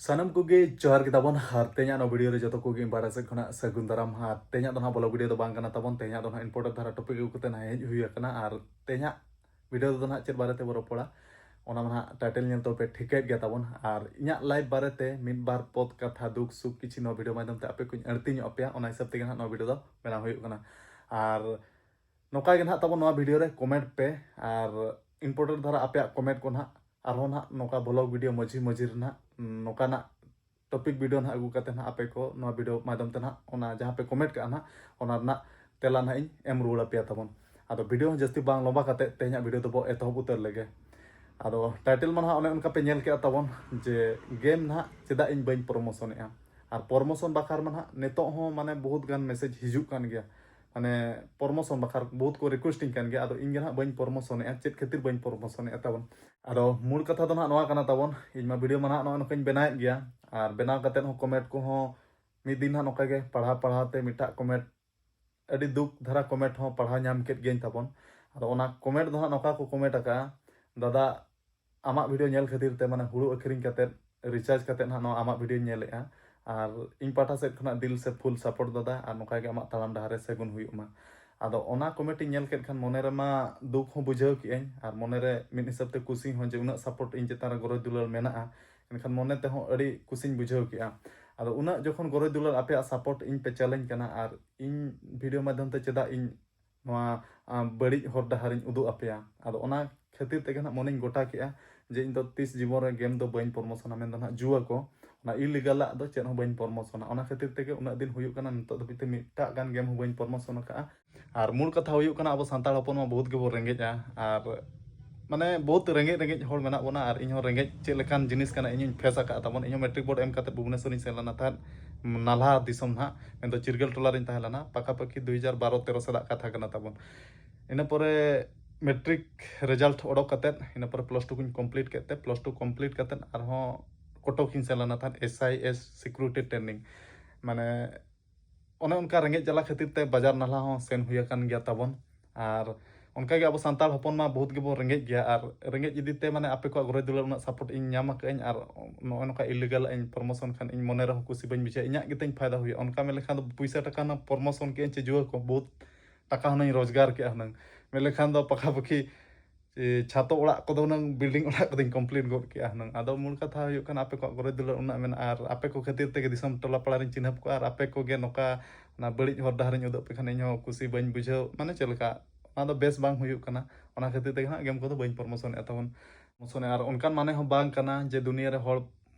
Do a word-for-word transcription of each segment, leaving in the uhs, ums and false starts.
ᱥᱟᱱᱟᱢ ᱠᱚᱜᱮ ᱡᱚᱦᱟᱨ ᱜᱮ ᱛᱟᱵᱚᱱ᱾ ᱟᱨ ᱛᱮᱦᱮᱧᱟᱜ ᱱᱚᱣᱟ ᱵᱷᱤᱰᱤᱭᱳ ᱨᱮ ᱡᱚᱛᱚ ᱠᱚᱜᱮ ᱤᱧ ᱵᱟᱲᱟᱭ ᱥᱮᱫ ᱠᱷᱚᱱᱟᱜ ᱥᱟᱹᱜᱩᱱ ᱫᱟᱨᱟᱢ᱾ ᱟᱨ ᱛᱮᱦᱮᱧᱟᱜ ᱫᱚ ᱱᱟᱦᱟᱜ ᱵᱷᱞᱚᱜ ᱵᱷᱤᱰᱤᱭᱳ ᱫᱚ ᱵᱟᱝ ᱠᱟᱱᱟ ᱛᱟᱵᱚᱱ, ᱛᱮᱦᱮᱧᱟᱜ ᱫᱚ ᱱᱟᱦᱟᱜ ᱤᱢᱯᱚᱨᱴᱮᱱᱴ ᱫᱷᱟᱨᱟ ᱴᱚᱯᱤᱠ ᱟᱹᱜᱩ ᱠᱟᱛᱮ ᱱᱟᱦᱟᱜ ᱦᱮᱡ ᱦᱩᱭ ᱟᱠᱟᱱᱟ᱾ ᱟᱨ ᱛᱮᱦᱮᱧᱟᱜ ᱵᱷᱤᱰᱤᱭᱳ ᱨᱮᱫᱚ ᱱᱟᱦᱟᱜ ᱪᱮᱫ ᱵᱟᱨᱮ ᱛᱮᱵᱚ ᱨᱚᱯᱚᱲᱟ, ᱚᱱᱟ ᱢᱟ ᱱᱟᱦᱟᱜ ᱴᱟᱭᱴᱮᱞ ᱧᱮᱞ ᱛᱮᱯᱮ ᱴᱷᱤᱠᱟᱹᱭᱮᱫ ᱜᱮᱭᱟ ᱛᱟᱵᱚᱱ᱾ ᱟᱨ ᱤᱧᱟᱹᱜ ᱞᱟᱭᱤᱯᱷ ᱵᱟᱨᱮᱛᱮ ᱢᱤᱫ ᱵᱟᱨ ᱯᱚᱫ ᱠᱟᱛᱷᱟ, ᱫᱩᱠ ᱥᱩᱠ ᱠᱤᱪᱷᱤ ᱱᱚᱣᱟ ᱵᱷᱤᱰᱤᱭᱳ ᱢᱟᱫᱽᱫᱷᱚᱢ ᱛᱮ ᱟᱯᱮ ᱠᱚᱧ ᱟᱹᱲᱛᱤ ᱧᱚᱜ ᱟᱯᱮᱭᱟ, ᱚᱱᱟ ᱦᱤᱥᱟᱹᱵ ᱛᱮᱜᱮ ᱱᱟᱦᱟᱜ ᱱᱚᱣᱟ ᱵᱷᱤᱰᱤᱭᱳ ᱫᱚ ᱵᱮᱱᱟᱣ ᱦᱩᱭᱩᱜ ᱠᱟᱱᱟ᱾ ᱟᱨ ᱱᱚᱝᱠᱟ ᱜᱮ ᱱᱟᱦᱟᱜ ᱛᱟᱵᱚᱱ ᱱᱚᱣᱟ ᱵᱷᱤᱰᱤᱭᱳ ᱨᱮ ᱠᱚᱢᱮᱱᱴ ᱯᱮ, ᱟᱨ ᱤᱢᱯᱚᱨᱴᱮᱱᱴ ᱫᱷᱟᱨᱟ ᱟᱯᱮᱭᱟᱜ ᱠᱚᱢᱮᱱᱴ ᱠᱚ ᱱᱟᱦᱟᱜ ᱟᱨᱦᱚᱸ ᱱᱟᱦᱟᱜ ᱱᱚᱝᱠᱟ ᱵᱷᱞᱚᱜ ᱵᱷᱤᱰᱤᱭᱳ ᱢᱟᱹᱡᱷᱤ ᱢᱟᱹᱡᱷᱤ ᱨᱮ ᱱᱟᱦᱟᱜ ᱱᱚᱝᱠᱟᱱᱟᱜ ᱴᱚᱯᱤᱠ ᱵᱷᱤᱰᱤᱭᱳ ᱱᱟᱦᱟᱜ ᱟᱹᱜᱩ ᱠᱟᱛᱮ ᱱᱟᱦᱟᱜ ᱟᱯᱮ ᱠᱚ ᱱᱚᱣᱟ ᱵᱷᱤᱰᱤᱭᱳ ᱢᱟᱫᱽᱫᱷᱚᱢ ᱛᱮ ᱱᱟᱦᱟᱜ ᱚᱱᱟ ᱡᱟᱦᱟᱸ ᱯᱮ ᱠᱚᱢᱮᱱᱴ ᱠᱟᱜᱼᱟ ᱱᱟᱦᱟᱜ, ᱚᱱᱟ ᱨᱮᱱᱟᱜ ᱛᱮᱞᱟ ᱱᱟᱦᱟᱜ ᱤᱧ ᱮᱢ ᱨᱩᱣᱟᱹᱲ ᱟᱯᱮᱭᱟ ᱛᱟᱵᱚᱱ᱾ ᱟᱫᱚ ᱵᱷᱤᱰᱤᱭᱳ ᱦᱚᱸ ᱡᱟᱹᱥᱛᱤ ᱵᱟᱝ ᱞᱚᱢᱵᱟ ᱠᱟᱛᱮ ᱛᱮᱦᱮᱧᱟᱜ ᱵᱷᱤᱰᱤᱭᱳ ᱫᱚᱵᱚ ᱮᱛᱚᱦᱚᱵ ᱩᱛᱟᱹᱨ ᱞᱮᱜᱮ᱾ ᱟᱫᱚ ᱴᱟᱭᱴᱮᱞ ᱢᱟ ᱱᱟᱦᱟᱜ ᱚᱱᱮ ᱚᱱᱠᱟ ᱯᱮ ᱧᱮᱞ ᱠᱮᱜᱼᱟ ᱛᱟᱵᱚᱱ, ᱡᱮ ᱜᱮᱢ ᱱᱟᱦᱟᱜ ᱪᱮᱫᱟᱜ ᱤᱧ ᱵᱟᱹᱧ ᱯᱨᱚᱢᱳᱥᱚᱱᱮᱜᱼᱟ᱾ ᱟᱨ ᱯᱨᱚᱢᱳᱥᱚᱱ ᱵᱟᱠᱷᱨᱟ ᱢᱟ ᱱᱟᱦᱟᱜ ᱱᱤᱛᱚᱜ ᱦᱚᱸ ᱢᱟᱱᱮ ᱵᱚᱦᱩᱛ ᱜᱟᱱ ᱢᱮᱥᱮᱡᱽ ᱦᱤᱡᱩᱜ ᱠᱟᱱ ᱜᱮᱭᱟ, ᱢᱟᱱᱮ ᱯᱨᱚᱢᱳᱥᱚᱱ ᱵᱟᱠᱷᱨᱟ ᱵᱚᱦᱩᱛ ᱠᱚ ᱨᱤᱠᱩᱭᱮᱥᱴᱤᱧ ᱠᱟᱱ ᱜᱮᱭᱟ᱾ ᱟᱫᱚ ᱤᱧ ᱜᱮ ᱱᱟᱦᱟᱜ ᱵᱟᱹᱧ ᱯᱨᱚᱢᱳᱥᱚᱱᱮᱜᱼᱟ, ᱪᱮᱫ ᱠᱷᱟᱹᱛᱤᱨ ᱵᱟᱹᱧ ᱯᱨᱚᱢᱳᱥᱚᱱᱮᱜᱼᱟ ᱛᱟᱵᱚᱱ᱾ ᱟᱫᱚ ᱢᱩᱞ ᱠᱟᱛᱷᱟ ᱫᱚ ᱱᱟᱦᱟᱜ ᱱᱚᱣᱟ ᱠᱟᱱᱟ ᱛᱟᱵᱚᱱ, ᱤᱧ ᱢᱟ ᱵᱷᱤᱰᱤᱭᱳ ᱢᱟ ᱱᱟᱦᱟᱜ ᱱᱚᱜᱼᱚᱭ ᱱᱚᱝᱠᱟᱧ ᱵᱮᱱᱟᱣᱮᱫ ᱜᱮᱭᱟ, ᱟᱨ ᱵᱮᱱᱟᱣ ᱠᱟᱛᱮᱫ ᱦᱚᱸ ᱠᱚᱢᱮᱱᱴ ᱠᱚᱦᱚᱸ ᱢᱤᱫ ᱫᱤᱱ ᱱᱟᱦᱟᱜ ᱱᱚᱝᱠᱟ ᱜᱮ ᱯᱟᱲᱦᱟᱣ ᱯᱟᱲᱦᱟᱣ ᱛᱮ ᱢᱤᱫᱴᱟᱜ ᱠᱚᱢᱮᱱᱴ, ᱟᱹᱰᱤ ᱫᱩᱠ ᱫᱷᱟᱨᱟ ᱠᱚᱢᱮᱱᱴ ᱦᱚᱸ ᱯᱟᱲᱦᱟᱣ ᱧᱟᱢ ᱠᱮᱫ ᱜᱤᱭᱟᱹᱧ ᱛᱟᱵᱚᱱ᱾ ᱟᱫᱚ ᱚᱱᱟ ᱠᱚᱢᱮᱱᱴ ᱫᱚ ᱱᱟᱦᱟᱜ ᱱᱚᱝᱠᱟ ᱠᱚ ᱠᱚᱢᱮᱱᱴ ᱟᱠᱟᱫᱼᱟ, ᱫᱟᱫᱟ, ᱟᱢᱟᱜ ᱵᱷᱤᱰᱤᱭᱳ ᱧᱮᱞ ᱠᱷᱟᱹᱛᱤᱨ ᱛᱮ ᱢᱟᱱᱮ ᱦᱩᱲᱩ ᱟᱹᱠᱷᱨᱤᱧ ᱠᱟᱛᱮᱫ, ᱨᱤᱪᱟᱨᱡᱽ ᱠᱟᱛᱮᱫ ᱱᱟᱦᱟᱜ ᱱᱚᱣᱟ ᱟᱢᱟᱜ ᱵᱷᱤᱰᱤᱭᱳᱧ ᱧᱮᱞᱮᱫᱼᱟ᱾ ᱟᱨ ᱤᱧ ᱯᱟᱦᱴᱟ ᱥᱮᱫ ᱠᱷᱚᱱᱟᱜ ᱫᱤᱞ ᱥᱮ ᱯᱷᱩᱞ ᱥᱟᱯᱳᱨᱴ ᱫᱟᱫᱟ, ᱟᱨ ᱱᱚᱝᱠᱟ ᱜᱮ ᱟᱢᱟᱜ ᱛᱟᱲᱟᱢ ᱰᱟᱦᱟᱨ ᱨᱮ ᱥᱟᱹᱜᱩᱱ ᱦᱩᱭᱩᱜ ᱢᱟ᱾ ᱟᱫᱚ ᱚᱱᱟ ᱠᱚᱢᱮᱱᱴ ᱤᱧ ᱧᱮᱞ ᱠᱮᱫ ᱠᱷᱟᱱ ᱢᱚᱱᱮ ᱨᱮᱢᱟ ᱫᱩᱠ ᱦᱚᱸ ᱵᱩᱡᱷᱟᱹᱣ ᱠᱮᱜᱼᱟᱹᱧ, ᱟᱨ ᱢᱚᱱᱮ ᱨᱮ ᱢᱤᱫ ᱦᱤᱥᱟᱹᱵ ᱛᱮ ᱠᱩᱥᱤ ᱦᱚᱸ, ᱡᱮ ᱩᱱᱟᱹᱜ ᱥᱟᱯᱳᱨᱴ ᱤᱧ ᱪᱮᱛᱟᱱ ᱨᱮ ᱜᱚᱨᱚᱡᱽ ᱫᱩᱞᱟᱹᱲ ᱢᱮᱱᱟᱜᱼᱟ᱾ ᱮᱱᱠᱷᱟᱱ ᱢᱚᱱᱮ ᱛᱮᱦᱚᱸ ᱟᱹᱰᱤ ᱠᱩᱥᱤᱧ ᱵᱩᱡᱷᱟᱹᱣ ᱠᱮᱜᱼᱟ᱾ ᱟᱫᱚ ᱩᱱᱟᱹᱜ ᱡᱚᱠᱷᱚᱱ ᱜᱚᱨᱚᱡᱽ ᱫᱩᱞᱟᱹᱲ ᱟᱯᱮᱭᱟᱜ ᱥᱟᱯᱳᱨᱴ ᱤᱧ ᱯᱮ ᱪᱟᱞᱟᱹᱧ ᱠᱟᱱᱟ, ᱟᱨ ᱤᱧ ᱵᱷᱤᱰᱤᱭᱳ ᱢᱟᱫᱽᱫᱷᱚᱢ ᱛᱮ ᱪᱮᱫᱟᱜ ᱤᱧ ᱱᱚᱣᱟ, ᱟᱸ, ᱵᱟᱹᱲᱤᱡ ᱦᱚᱨ ᱰᱟᱦᱟᱨᱤᱧ ᱩᱫᱩᱜ ᱟᱯᱮᱭᱟ? ᱟᱫᱚ ᱚᱱᱟ ᱠᱷᱟᱹᱛᱤᱨ ᱛᱮᱜᱮ ᱱᱟᱦᱟᱜ ᱢᱚᱱᱮᱧ ᱜᱚᱴᱟ ᱠᱮᱜᱼᱟ ᱡᱮ ᱤᱧ ᱫᱚ ᱛᱤᱥ ᱡᱤᱵᱚᱱ ᱨᱮ ᱜᱮᱢ ᱫᱚ ᱵᱟᱹᱧ ᱯᱨᱚᱢᱳᱥᱚᱱᱟ, ᱢᱮᱱᱫᱚ ᱱᱟᱦᱟᱜ ᱡᱩᱣᱟᱹ ᱠᱚ, ᱚᱱᱟ ᱤᱞᱤᱜᱟᱞᱟᱜ ᱫᱚ ᱪᱮᱫ ᱦᱚᱸ ᱵᱟᱹᱧ ᱯᱨᱚᱢᱳᱥᱚᱱᱟ᱾ ᱚᱱᱟ ᱠᱷᱟᱹᱛᱤᱨ ᱛᱮᱜᱮ ᱩᱱᱟᱹᱜ ᱫᱤᱱ ᱦᱩᱭᱩᱜ ᱠᱟᱱᱟ, ᱱᱤᱛᱚᱜ ᱫᱷᱟᱹᱵᱤᱡ ᱛᱮ ᱢᱤᱫᱴᱟᱜ ᱜᱟᱱ ᱜᱮᱢ ᱦᱚᱸ ᱵᱟᱹᱧ ᱯᱨᱚᱢᱳᱥᱚᱱ ᱟᱠᱟᱫᱼᱟ᱾ ᱟᱨ ᱢᱩᱞ ᱠᱟᱛᱷᱟ ᱦᱩᱭᱩᱜ ᱠᱟᱱᱟ, ᱟᱵᱚ ᱥᱟᱱᱛᱟᱲ ᱦᱚᱯᱚᱱ ᱢᱟ ᱵᱚᱦᱩᱛ ᱜᱮᱵᱚ ᱨᱮᱸᱜᱮᱡᱼᱟ, ᱟᱨ ᱢᱟᱱᱮ ᱵᱚᱦᱩᱛ ᱨᱮᱸᱜᱮᱡ ᱨᱮᱸᱜᱮᱡ ᱦᱚᱲ ᱢᱮᱱᱟᱜ ᱵᱚᱱᱟ, ᱟᱨ ᱤᱧᱦᱚᱸ ᱨᱮᱸᱜᱮᱡ ᱪᱮᱫ ᱞᱮᱠᱟᱱ ᱡᱤᱱᱤᱥ ᱠᱟᱱᱟ ᱤᱧ ᱦᱚᱸᱧ ᱯᱷᱮᱥ ᱟᱠᱟᱫ ᱛᱟᱵᱚᱱ᱾ ᱤᱧᱦᱚᱸ ᱢᱮᱴᱨᱤᱠ ᱵᱳᱨᱰ ᱮᱢ ᱠᱟᱛᱮ ᱵᱷᱩᱵᱽᱱᱮᱥᱚᱨᱤᱧ ᱥᱮᱱ ᱞᱮᱱᱟ ᱛᱟᱦᱮᱸᱫ, ᱱᱟᱞᱦᱟ ᱫᱤᱥᱚᱢ ᱱᱟᱦᱟᱜ, ᱢᱮᱱᱫᱚ ᱪᱤᱨᱜᱟᱹᱞ ᱴᱚᱞᱟ ᱨᱤᱧ ᱛᱟᱦᱮᱸ ᱞᱮᱱᱟ, ᱯᱟᱠᱟᱯᱟᱠᱤ ᱫᱩ ᱦᱟᱡᱟᱨ ᱵᱟᱨᱚ ᱛᱮᱨᱚ ᱥᱮᱫᱟᱜ ᱠᱟᱛᱷᱟ ᱠᱟᱱᱟ ᱛᱟᱵᱚᱱ᱾ ᱤᱱᱟᱹ ᱯᱚᱨᱮ ᱢᱮᱴᱨᱤᱠ ᱨᱮᱡᱟᱞᱴ ᱚᱰᱚᱠ ᱠᱟᱛᱮᱫ, ᱤᱱᱟᱹ ᱯᱚᱨᱮ ᱯᱞᱟᱥ ᱴᱩ ᱠᱚᱧ ᱠᱚᱢᱯᱞᱤᱴ ᱠᱮᱫ ᱛᱮ, ᱯᱞᱟᱥ ᱴᱩ ᱠᱚᱢᱯᱞᱤᱴ ᱠᱟᱛᱮᱫ ᱟᱨᱦᱚᱸ ᱠᱚᱴᱚᱠ ᱤᱧ ᱥᱮᱱ ᱞᱮᱱᱟ ᱛᱟᱦᱮᱸᱫ, S I S security training. ᱢᱟᱱᱮ ᱚᱱᱮ ᱚᱱᱠᱟ ᱨᱮᱸᱜᱮᱡ ᱡᱟᱞᱟ ᱠᱷᱟᱹᱛᱤᱨ ᱛᱮ ᱵᱟᱡᱟᱨ ᱱᱟᱞᱦᱟ ᱦᱚᱸ ᱥᱮᱱ ᱦᱩᱭ ᱟᱠᱟᱱ ᱜᱮᱭᱟ ᱛᱟᱵᱚᱱ᱾ ᱟᱨ ᱚᱱᱠᱟᱜᱮ ᱟᱵᱚ ᱥᱟᱱᱛᱟᱲ ᱦᱚᱯᱚᱱ ᱢᱟ ᱵᱚᱦᱩᱛ ᱜᱮᱵᱚᱱ ᱨᱮᱸᱜᱮᱡ ᱜᱮᱭᱟ, ᱟᱨ ᱨᱮᱸᱜᱮᱡ ᱤᱫᱤ ᱛᱮ ᱢᱟᱱᱮ ᱟᱯᱮ ᱠᱚᱣᱟᱜ ᱜᱚᱨᱚᱡᱽ ᱫᱩᱞᱟᱹᱲ ᱩᱱᱟᱹᱜ ᱥᱟᱯᱳᱨᱴ ᱤᱧ ᱧᱟᱢ ᱟᱠᱟᱫᱟᱹᱧ, ᱟᱨ ᱱᱚᱜᱼᱚᱭ ᱱᱚᱝᱠᱟ ᱤᱞᱤᱜᱟᱞ ᱤᱧ ᱯᱨᱚᱢᱳᱥᱚᱱ ᱠᱷᱟᱱ ᱤᱧ ᱢᱚᱱᱮ ᱨᱮᱦᱚᱸ ᱠᱩᱥᱤ ᱵᱟᱹᱧ ᱵᱩᱡᱷᱟᱹᱣᱟ, ᱤᱧᱟᱹᱜ ᱜᱮᱛᱤᱧ ᱯᱷᱟᱭᱫᱟ ᱦᱩᱭᱩᱜᱼᱟ᱾ ᱚᱱᱠᱟ ᱢᱮᱱ ᱞᱮᱠᱷᱟᱱ ᱫᱚ ᱯᱩᱭᱥᱟᱹ ᱴᱟᱠᱟ ᱨᱮᱱᱟᱜ ᱯᱨᱚᱢᱳᱥᱚᱱ ᱠᱮᱫ ᱟᱹᱧ ᱪᱮ ᱡᱩᱣᱟᱹ ᱠᱚ, ᱵᱚᱦᱩᱛ ᱴᱟᱠᱟ ᱦᱩᱱᱟᱹᱝ ᱨᱳᱡᱽᱜᱟᱨ ᱠᱮᱜᱼᱟ ᱦᱩᱱᱟᱹᱝ᱾ ᱢᱮᱱ ᱞᱮᱠᱷᱟᱱ ᱫᱚ ᱯᱟᱠᱷᱟ ᱯᱟᱹᱠᱷᱤ ᱮ, ᱪᱷᱟᱛᱚ ᱚᱲᱟᱜ ᱠᱚᱫᱚ ᱦᱩᱱᱟᱹᱝ ᱵᱤᱞᱰᱤᱝ ᱚᱲᱟᱜ ᱠᱚᱫᱚᱧ ᱠᱚᱢᱯᱞᱤᱴ ᱜᱚᱫ ᱠᱮᱜᱼᱟ ᱦᱩᱱᱟᱹᱝ᱾ ᱟᱫᱚ ᱢᱩᱞ ᱠᱟᱛᱷᱟ ᱦᱩᱭᱩᱜ ᱠᱟᱱᱟ, ᱟᱯᱮ ᱠᱚᱣᱟᱜ ᱜᱚᱨᱚᱡᱽ ᱫᱩᱞᱟᱹᱲ ᱩᱱᱟᱹᱜ ᱢᱮᱱᱟᱜᱼᱟ, ᱟᱨ ᱟᱯᱮ ᱠᱚ ᱠᱷᱟᱹᱛᱤᱨ ᱛᱮᱜᱮ ᱫᱤᱥᱚᱢ ᱴᱚᱞᱟ ᱯᱟᱲᱟ ᱨᱤᱧ ᱪᱤᱱᱦᱟᱹᱯ ᱠᱚᱜᱼᱟ, ᱟᱨ ᱟᱯᱮ ᱠᱚᱜᱮ ᱱᱚᱝᱠᱟ ᱚᱱᱟ ᱵᱟᱹᱲᱤᱡ ᱦᱚᱨ ᱰᱟᱦᱟᱨᱤᱧ ᱩᱫᱩᱜ ᱯᱮ ᱠᱷᱟᱱ ᱤᱧᱦᱚᱸ ᱠᱩᱥᱤ ᱵᱟᱹᱧ ᱵᱩᱡᱷᱟᱹᱣ, ᱢᱟᱱᱮ ᱪᱮᱫ ᱞᱮᱠᱟ, ᱚᱱᱟ ᱫᱚ ᱵᱮᱥ ᱵᱟᱝ ᱦᱩᱭᱩᱜ ᱠᱟᱱᱟ᱾ ᱚᱱᱟ ᱠᱷᱟᱹᱛᱤᱨ ᱛᱮᱜᱮ ᱦᱟᱸᱜ ᱜᱮᱢ ᱠᱚᱫᱚ ᱵᱟᱹᱧ ᱯᱨᱚᱢᱳᱥᱚᱱᱮᱫᱼᱟ ᱛᱟᱵᱚᱱ᱾ ᱯᱨᱚᱢᱳᱥᱚᱱᱮᱫᱼᱟ, ᱟᱨ ᱚᱱᱠᱟᱱ ᱢᱟᱱᱮ ᱦᱚᱸ ᱵᱟᱝ ᱠᱟᱱᱟ ᱡᱮ ᱫᱩᱱᱤᱭᱟᱹ ᱨᱮ ᱦᱚᱲ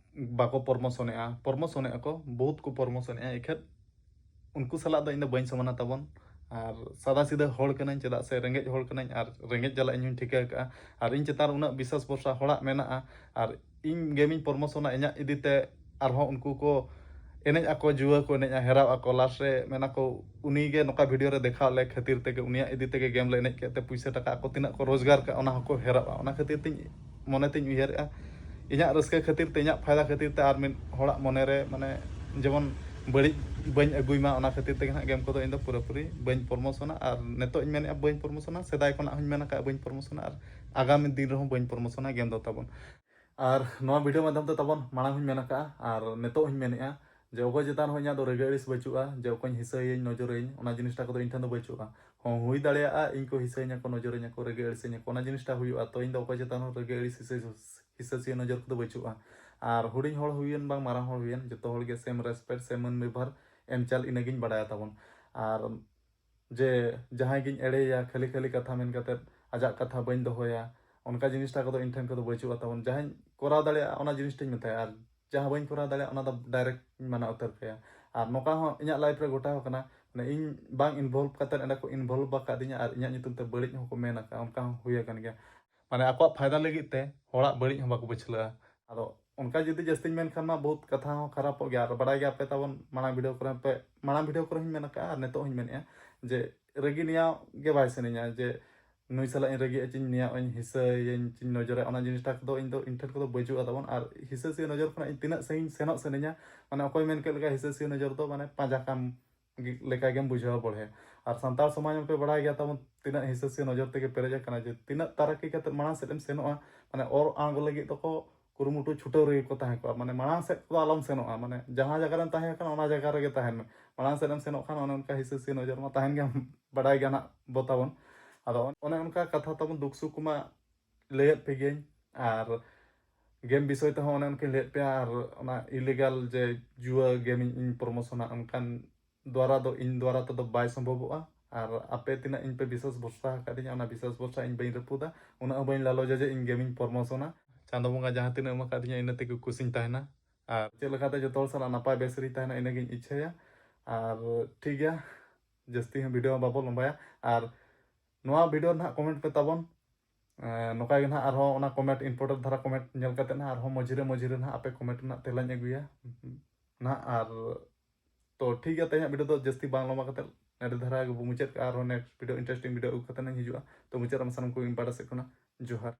ᱵᱟᱠᱚ ᱯᱨᱚᱢᱳᱥᱚᱱᱮᱫᱼᱟ, ᱯᱨᱚᱢᱳᱥᱚᱱᱮᱫᱼᱟ ᱠᱚ, ᱵᱚᱦᱩᱛ ᱠᱚ ᱯᱨᱚᱢᱳᱥᱚᱱᱮᱫᱼᱟ, ᱮᱠᱷᱮᱱ ᱩᱱᱠᱩ ᱥᱟᱞᱟᱜ ᱫᱚ ᱤᱧ ᱫᱚ ᱵᱟᱹᱧ ᱥᱚᱢᱟᱱᱟ ᱛᱟᱵᱚᱱ᱾ ᱟᱨ ᱥᱟᱫᱟ ᱥᱤᱫᱟᱹ ᱦᱚᱲ ᱠᱟᱹᱱᱟᱹᱧ, ᱪᱮᱫᱟᱜ ᱥᱮ ᱨᱮᱸᱜᱮᱡ ᱦᱚᱲ ᱠᱟᱹᱱᱟᱹᱧ, ᱟᱨ ᱨᱮᱸᱜᱮᱡ ᱡᱟᱞᱟ ᱤᱧ ᱦᱚᱸᱧ ᱴᱷᱤᱠᱟᱹ ᱟᱠᱟᱫᱼᱟ᱾ ᱟᱨ ᱤᱧ ᱪᱮᱛᱟᱱ ᱨᱮ ᱩᱱᱟᱹᱜ ᱵᱤᱥᱥᱟᱥ ᱵᱷᱚᱨᱥᱟ ᱦᱚᱲᱟᱜ ᱢᱮᱱᱟᱜᱼᱟ, ᱟᱨ ᱤᱧ ᱜᱮᱢᱤᱧ ᱯᱨᱚᱢᱳᱥᱚᱱᱟ, ᱤᱧᱟᱹᱜ ᱤᱫᱤ ᱛᱮ ᱟᱨᱦᱚᱸ ᱩᱱᱠᱩ ᱠᱚ ᱮᱱᱮᱡ ᱟᱠᱚ, ᱡᱩᱣᱟᱹ ᱠᱚ ᱮᱱᱮᱡᱼᱟ, ᱦᱮᱨᱟᱣ ᱟᱠᱚ, ᱞᱟᱥᱴ ᱨᱮ ᱢᱮᱱᱟ ᱠᱚ, ᱩᱱᱤ ᱜᱮ ᱱᱚᱝᱠᱟ ᱵᱷᱤᱰᱤᱭᱳ ᱨᱮ ᱫᱮᱠᱷᱟᱣ ᱞᱮ ᱠᱷᱟᱹᱛᱤᱨ ᱛᱮᱜᱮ, ᱩᱱᱤᱭᱟᱜ ᱤᱫᱤ ᱛᱮᱜᱮ ᱜᱮᱢ ᱞᱮ ᱮᱱᱮᱡ ᱠᱮᱫ ᱛᱮ ᱯᱩᱭᱥᱟᱹ ᱴᱟᱠᱟ ᱟᱠᱚ ᱛᱤᱱᱟᱹᱜ ᱠᱚ ᱨᱳᱡᱽᱜᱟᱨ ᱠᱟᱜᱼᱟ, ᱚᱱᱟ ᱦᱚᱸᱠᱚ ᱦᱮᱨᱟᱣᱟ᱾ ᱚᱱᱟ ᱠᱷᱟᱹᱛᱤᱨ ᱛᱤᱧ ᱢᱚᱱᱮ ᱛᱤᱧ ᱩᱭᱦᱟᱹᱨᱮᱜᱼᱟ, ᱤᱧᱟᱹᱜ ᱨᱟᱹᱥᱠᱟᱹ ᱠᱷᱟᱹᱛᱤᱨ ᱛᱮ, ᱤᱧᱟᱹᱜ ᱯᱷᱟᱭᱫᱟ ᱠᱷᱟᱹᱛᱤᱨ ᱛᱮ ᱟᱨ ᱢᱤᱫ ᱦᱚᱲᱟᱜ ᱢᱚᱱᱮ ᱨᱮ ᱢᱟᱱᱮ ᱡᱮᱢᱚᱱ ᱵᱟᱹᱲᱤᱡ ᱵᱟᱹᱧ ᱟᱹᱜᱩᱭ ᱢᱟ, ᱚᱱᱟ ᱠᱷᱟᱹᱛᱤᱨ ᱛᱮᱜᱮ ᱦᱟᱸᱜ ᱜᱮᱢ ᱠᱚᱫᱚ ᱤᱧ ᱫᱚ ᱯᱩᱨᱟᱹᱯᱩᱨᱤ ᱵᱟᱹᱧ ᱯᱨᱚᱢᱳᱥᱚᱱᱟ᱾ ᱟᱨ ᱱᱤᱛᱚᱜ ᱤᱧ ᱢᱮᱱᱮᱫᱼᱟ ᱵᱟᱹᱧ ᱯᱨᱚᱢᱳᱥᱚᱱᱟ, ᱥᱮᱫᱟᱭ ᱠᱷᱚᱱᱟᱜ ᱦᱚᱸᱧ ᱢᱮᱱ ᱟᱠᱟᱫᱼᱟ ᱵᱟᱹᱧ ᱯᱨᱚᱢᱳᱥᱚᱱᱟ, ᱟᱨ ᱟᱜᱟᱢᱤ ᱫᱤᱱ ᱨᱮᱦᱚᱸ ᱵᱟᱹᱧ ᱯᱨᱚᱢᱳᱥᱚᱱᱟ ᱜᱮᱢ ᱫᱚ ᱛᱟᱵᱚᱱ᱾ ᱟᱨ ᱱᱚᱣᱟ ᱵᱷᱤᱰᱤᱭᱳ ᱢᱟᱫᱽᱫᱷᱚᱢ ᱛᱮ ᱛᱟᱵᱚᱱ ᱢᱟᱲᱟᱝ ᱦᱚᱸᱧ ᱢᱮᱱ ᱟᱠᱟᱫᱼᱟ, ᱟᱨ ᱱᱤᱛᱚᱜ ᱦᱚᱸᱧ ᱢᱮᱱᱮᱫᱼᱟ ᱡᱮ ᱚᱠᱚᱭ ᱪᱮᱛᱟᱱ ᱨᱮᱦᱚᱸ ᱤᱧᱟᱹᱜ ᱫᱚ ᱨᱟᱹᱜᱤ ᱟᱹᱲᱤᱥ ᱵᱟᱹᱪᱩᱜᱼᱟ, ᱡᱮ ᱚᱠᱚᱭᱧ ᱦᱤᱥᱟᱹᱭᱟᱹᱧ, ᱱᱚᱡᱚᱨᱟᱹᱧ, ᱚᱱᱟ ᱡᱤᱱᱤᱥᱴᱟ ᱠᱚᱫᱚ ᱤᱧ ᱴᱷᱮᱱ ᱫᱚ ᱵᱟᱹᱪᱩᱜᱼᱟ᱾ ᱦᱚᱸ, ᱦᱩᱭ ᱫᱟᱲᱮᱭᱟᱜᱼᱟ ᱤᱧ ᱠᱚ ᱦᱤᱥᱟᱹᱭᱟᱹᱧᱟ ᱠᱚ, ᱱᱚᱡᱚᱨᱟᱹᱧᱟ ᱠᱚ, ᱨᱟᱹᱜᱤ ᱟᱹᱲᱤᱥᱟᱹᱧᱟ ᱠᱚ, ᱚᱱᱟ ᱡᱤᱱᱤᱥᱴᱟ ᱦᱩᱭᱩᱜᱼᱟ᱾ ᱛᱚ ᱤᱧ ᱫᱚ ᱚᱠᱚᱭ ᱪᱮᱛᱟᱱ ᱨᱮᱦᱚᱸ ᱨᱟᱹᱜᱤ ᱟᱹᱲᱤᱥ ᱦᱤᱥᱟᱹ ᱦᱤᱥᱟᱹᱥᱤᱭᱟᱹ ᱱᱚᱡᱚᱨ ᱠᱚᱫᱚ ᱵᱟᱹᱪᱩᱜᱼᱟ᱾ ᱟᱨ ᱦᱩᱰᱤᱧ ᱦᱚᱲ ᱦᱩᱭᱮᱱ ᱵᱟᱝ ᱢᱟᱨᱟᱝ ᱦᱚᱲ ᱦᱩᱭᱮᱱ, ᱡᱚᱛᱚ ᱦᱚᱲ ᱜᱮ ᱥᱮᱢ ᱨᱮᱥᱯᱮᱠᱴ, ᱥᱮᱢ ᱢᱟᱹᱱ ᱵᱮᱵᱷᱟᱨ ᱮᱢ ᱪᱟᱞ, ᱤᱱᱟᱹᱜᱤᱧ ᱵᱟᱰᱟᱭᱟ ᱛᱟᱵᱚᱱ᱾ ᱟᱨ ᱡᱮ ᱡᱟᱦᱟᱸᱭ ᱜᱤᱧ ᱮᱲᱮᱭᱟ ᱠᱷᱟᱹᱞᱤ ᱠᱷᱟᱹᱞᱤ ᱠᱟᱛᱷᱟ ᱢᱮᱱ ᱠᱟᱛᱮᱫ, ᱟᱡᱟᱜ ᱠᱟᱛᱷᱟ ᱵᱟᱹᱧ ᱫᱚᱦᱚᱭᱟ, ᱚᱱᱠᱟ ᱡᱤᱱᱤᱥᱴᱟ ᱠᱚᱫᱚ ᱤᱧ ᱴᱷᱮᱱ ᱠᱚᱫᱚ ᱵᱟᱹᱪᱩᱜᱼᱟ ᱛᱟᱵᱚᱱ᱾ ᱡᱟᱦᱟᱸᱧ ᱠᱚᱨᱟᱣ ᱫᱟᱲᱮᱭᱟᱜᱼᱟ ᱚᱱᱟ ᱡᱤᱱᱤᱥᱴᱟᱧ ᱢᱮᱛᱟᱭᱟ, ᱟᱨ ᱡᱟᱦᱟᱸ ᱵᱟᱹᱧ ᱠᱚᱨᱟᱣ ᱫᱟᱲᱮᱭᱟᱜᱼᱟ ᱚᱱᱟ ᱫᱚ ᱰᱟᱭᱨᱮᱠᱴ ᱤᱧ ᱢᱟᱱᱟ ᱩᱛᱟᱹᱨ ᱠᱟᱭᱟ᱾ ᱟᱨ ᱱᱚᱝᱠᱟ ᱦᱚᱸ ᱤᱧᱟᱹᱜ ᱞᱟᱭᱤᱯᱷ ᱨᱮ ᱜᱷᱚᱴᱟᱣ ᱠᱟᱱᱟ, ᱢᱟᱱᱮ ᱤᱧ ᱵᱟᱝ ᱤᱱᱵᱷᱚᱞᱵᱷ ᱠᱟᱛᱮᱫ ᱮᱸᱰᱮ ᱠᱚ ᱤᱱᱵᱷᱚᱞᱵᱷ ᱟᱠᱟᱫᱤᱧᱟ, ᱟᱨ ᱤᱧᱟᱹᱜ ᱧᱩᱛᱩᱢ ᱛᱮ ᱵᱟᱹᱲᱤᱡ ᱦᱚᱸᱠᱚ ᱢᱮᱱ ᱟᱠᱟᱫᱼᱟ, ᱚᱱᱠᱟ ᱦᱚᱸ ᱦᱩᱭ ᱟᱠᱟᱱ ᱜᱮᱭᱟ᱾ ᱢᱟᱱᱮ ᱟᱠᱚᱣᱟᱜ ᱯᱷᱟᱭᱫᱟ ᱞᱟᱹᱜᱤᱫ ᱛᱮ ᱦᱚᱲᱟᱜ ᱵᱟᱹᱲᱤᱡ ᱦᱚᱸ ᱵᱟᱠᱚ ᱯᱟᱹᱪᱷᱞᱟᱹᱜᱼᱟ᱾ ᱟᱫᱚ ᱚᱱᱠᱟ ᱡᱩᱫᱤ ᱡᱟᱹᱥᱛᱤᱧ ᱢᱮᱱᱠᱷᱟᱱ ᱢᱟ ᱵᱚᱦᱩᱛ ᱠᱟᱛᱷᱟ ᱦᱚᱸ ᱠᱷᱟᱨᱟᱯᱚᱜ ᱜᱮᱭᱟ, ᱟᱨ ᱵᱟᱲᱟᱭ ᱜᱮᱭᱟᱯᱮ ᱛᱟᱵᱚᱱ ᱢᱟᱲᱟᱝ ᱵᱷᱤᱰᱤᱭᱳ ᱠᱚᱨᱮ ᱯᱮ, ᱢᱟᱲᱟᱝ ᱵᱷᱤᱰᱤᱭᱳ ᱠᱚᱨᱮ ᱦᱚᱸᱧ ᱢᱮᱱ ᱟᱠᱟᱫᱼᱟ ᱟᱨ ᱱᱤᱛᱚᱜ ᱦᱚᱸᱧ ᱢᱮᱱᱮᱫᱼᱟ ᱡᱮ ᱨᱟᱹᱜᱤ ᱱᱮᱭᱟᱣ ᱜᱮ ᱵᱟᱭ ᱥᱟᱱᱟᱧᱟ, ᱡᱮ ᱱᱩᱭ ᱥᱟᱞᱟᱜ ᱤᱧ ᱨᱟᱹᱜᱤᱜᱼᱟ ᱪᱮᱧ ᱱᱮᱭᱟᱣ ᱟᱹᱧ, ᱦᱤᱥᱟᱹᱭᱟᱹᱧ ᱪᱮᱧ ᱱᱚᱡᱚᱨᱟ, ᱚᱱᱟ ᱡᱤᱱᱤᱥᱴᱟ ᱠᱚᱫᱚ ᱤᱧ ᱫᱚ, ᱤᱧ ᱴᱷᱮᱱ ᱠᱚᱫᱚ ᱵᱟᱹᱪᱩᱜᱼᱟ ᱛᱟᱵᱚᱱ᱾ ᱟᱨ ᱦᱤᱥᱟᱹᱥᱩᱭᱟᱹ ᱱᱚᱡᱚᱨ ᱠᱷᱚᱱᱟᱜ ᱤᱧ ᱛᱤᱱᱟᱹᱜ ᱥᱟᱺᱜᱤᱧ ᱥᱮᱱᱚᱜ ᱥᱟᱱᱟᱧᱟ, ᱢᱟᱱᱮ ᱚᱠᱚᱭ ᱢᱮᱱ ᱠᱮᱫ ᱞᱮᱠᱟ ᱦᱤᱥᱟᱹᱥᱩᱭᱟᱹ ᱱᱚᱡᱚᱨ ᱫᱚ ᱢᱟᱱᱮ ᱯᱟᱸᱡᱟ ᱠᱟᱢ ᱜᱮ-, ᱞᱮᱠᱟ ᱜᱮᱢ ᱵᱩᱡᱷᱟᱹᱣᱟ ᱵᱚᱲᱦᱮ᱾ ᱟᱨ ᱥᱟᱱᱛᱟᱲ ᱥᱚᱢᱟᱡᱽ ᱢᱟᱯᱮ ᱵᱟᱲᱟᱭ ᱜᱮᱭᱟ ᱛᱟᱵᱚᱱ, ᱛᱤᱱᱟᱹᱜ ᱦᱤᱥᱟᱹ ᱥᱩᱭᱟᱹ ᱱᱚᱡᱚᱨ ᱛᱮᱜᱮ ᱯᱮᱨᱮᱡ ᱟᱠᱟᱱᱟ, ᱡᱮ ᱛᱤᱱᱟᱹᱜ ᱛᱟᱨᱟᱠᱤ ᱠᱟᱛᱮ ᱢᱟᱲᱟᱝ ᱥᱮᱫ ᱮᱢ ᱥᱮᱱᱚᱜᱼᱟ, ᱢᱟᱱᱮ ᱚᱨ ᱟᱬᱜᱚ ᱞᱟᱹᱜᱤᱫ ᱫᱚᱠᱚ ᱠᱩᱨᱩᱢᱩᱴᱩ ᱪᱷᱩᱴᱟᱹᱣ ᱨᱮᱜᱮ ᱠᱚ ᱛᱟᱦᱮᱸ ᱠᱚᱜᱼᱟ, ᱢᱟᱱᱮ ᱢᱟᱲᱟᱝ ᱥᱮᱫ ᱫᱚ ᱟᱞᱚᱢ ᱥᱮᱱᱚᱜᱼᱟ, ᱢᱟᱱᱮ ᱡᱟᱦᱟᱸ ᱡᱟᱭᱜᱟ ᱨᱮᱢ ᱛᱟᱦᱮᱸ ᱟᱠᱟᱱᱟ ᱚᱱᱟ ᱡᱟᱭᱜᱟ ᱨᱮᱜᱮ ᱛᱟᱦᱮᱱ ᱢᱮ᱾ ᱢᱟᱲᱟᱝ ᱥᱮᱫ ᱮᱢ ᱥᱮᱱᱚᱜ ᱠᱷᱟᱱ ᱚᱱᱮ ᱚᱱᱠᱟ ᱦᱤᱥᱟᱹ ᱥᱩᱭᱟᱹ ᱱᱚᱡᱚᱨ ᱢᱟ ᱛᱟᱦᱮᱱ ᱜᱮᱭᱟ, ᱵᱟᱰᱟᱭ ᱜᱮᱭᱟ ᱱᱟᱜ ᱵᱚ ᱛᱟᱵᱚᱱ᱾ ᱟᱫᱚ ᱚᱱᱮ ᱚᱱᱠᱟ ᱠᱟᱛᱷᱟ ᱛᱟᱵᱚᱱ, ᱫᱩᱠ ᱥᱩᱠ ᱠᱚᱢᱟ ᱞᱟᱹᱭᱟᱫ ᱯᱮ ᱜᱤᱭᱟᱹᱧ, ᱟᱨ ᱜᱮᱢ ᱵᱤᱥᱚᱭ ᱛᱮᱦᱚᱸ ᱚᱱᱮ ᱚᱱᱠᱟᱧ ᱞᱟᱹᱭᱟᱫ ᱯᱮᱭᱟ, ᱟᱨ ᱚᱱᱟ illegal ᱡᱮ ᱡᱩᱣᱟᱹ ᱜᱮᱢ ᱤᱧ ᱯᱨᱚᱢᱳᱥᱚᱱᱟ ᱚᱱᱠᱟᱱ ᱫᱩᱣᱟᱨᱟ ᱫᱚ, ᱤᱧ ᱫᱩᱣᱟᱨᱟ ᱛᱮᱫᱚ ᱵᱟᱭ ᱥᱚᱢᱵᱷᱚᱵᱚᱜᱼᱟ᱾ ᱟᱨ ᱟᱯᱮ ᱛᱤᱱᱟᱹᱜ ᱤᱧ ᱯᱮ ᱵᱤᱥᱣᱟᱥ ᱵᱷᱚᱨᱥᱟ ᱟᱠᱟᱫᱤᱧᱟ, ᱚᱱᱟ ᱵᱤᱥᱣᱟᱥ ᱵᱷᱚᱨᱥᱟ ᱤᱧ ᱵᱟᱹᱧ ᱨᱟᱹᱯᱩᱫᱟ, ᱩᱱᱟᱹᱜ ᱦᱚᱸ ᱵᱟᱹᱧ ᱞᱟᱞᱚᱪᱟ ᱡᱮ ᱤᱧ ᱜᱮᱢᱤᱧ ᱯᱨᱚᱢᱳᱥᱚᱱᱟ᱾ ᱪᱟᱸᱫᱚ ᱵᱚᱸᱜᱟ ᱡᱟᱦᱟᱸ ᱛᱤᱱᱟᱹᱜ ᱮᱢ ᱟᱠᱟᱫᱤᱧᱟ ᱤᱱᱟᱹ ᱛᱮᱜᱮ ᱠᱩᱥᱤᱧ ᱛᱟᱦᱮᱱᱟ᱾ ᱟᱨ ᱪᱮᱫ ᱞᱮᱠᱟᱛᱮ ᱡᱚᱛᱚ ᱦᱚᱲ ᱥᱟᱞᱟᱜ ᱱᱟᱯᱟᱭ ᱵᱮᱥ ᱨᱤᱧ ᱛᱟᱦᱮᱱᱟ ᱤᱱᱟᱹᱜᱤᱧ ᱤᱪᱪᱷᱟᱹᱭᱟ᱾ ᱟᱨ ᱴᱷᱤᱠ ᱜᱮᱭᱟ, ᱡᱟᱹᱥᱛᱤ ᱦᱚᱸ ᱵᱷᱤᱰᱤᱭᱳ ᱦᱚᱸ ᱵᱟᱵᱚ ᱞᱚᱢᱵᱟᱭᱟ᱾ ᱟᱨ ᱱᱚᱣᱟ ᱵᱷᱤᱰᱤᱭᱳ ᱨᱮᱱᱟᱜ ᱠᱚᱢᱮᱱᱴ ᱯᱮ ᱛᱟᱵᱚᱱ᱾ ᱮᱸ, ᱱᱚᱝᱠᱟ ᱜᱮ ᱱᱟᱦᱟᱜ ᱟᱨᱦᱚᱸ ᱚᱱᱟ ᱠᱚᱢᱮᱱᱴ, important ᱫᱷᱟᱨᱟ ᱠᱚᱢᱮᱱᱴ ᱧᱮᱞ ᱠᱟᱛᱮ ᱱᱟᱦᱟᱜ ᱟᱨᱦᱚᱸ ᱢᱚᱡᱽᱨᱮ ᱢᱚᱡᱽᱨᱮ ᱱᱟᱦᱟᱜ ᱟᱯᱮ ᱠᱚᱢᱮᱱᱴ ᱨᱮᱱᱟᱜ ᱛᱮᱞᱟᱧ ᱟᱹᱜᱩᱭᱟ ᱱᱟᱦᱟᱜ᱾ ᱟᱨ ᱛᱚ ᱴᱷᱤᱠ ᱜᱮᱭᱟ, ᱛᱮᱦᱮᱧᱟᱜ ᱵᱷᱤᱰᱤᱭᱳ ᱫᱚ ᱡᱟᱹᱥᱛᱤ ᱵᱟᱝ ᱞᱚᱢᱵᱟ ᱠᱟᱛᱮ ᱱᱮᱰᱮ ᱫᱷᱟᱨᱟ ᱜᱮᱵᱚ ᱢᱩᱪᱟᱹᱫ ᱠᱟᱜᱼᱟ᱾ ᱟᱨᱦᱚᱸ next video, interesting video ᱟᱹᱜᱩ ᱠᱟᱛᱮ ᱱᱟᱧ ᱦᱤᱡᱩᱜᱼᱟ᱾ ᱛᱚ ᱢᱩᱪᱟᱹᱫ ᱨᱮ ᱥᱟᱱᱟᱢ ᱠᱚ ᱤᱧ ᱯᱟᱦᱴᱟ ᱥᱮᱫ ᱠᱷᱚᱱᱟᱜ ᱡᱚᱦᱟᱨ᱾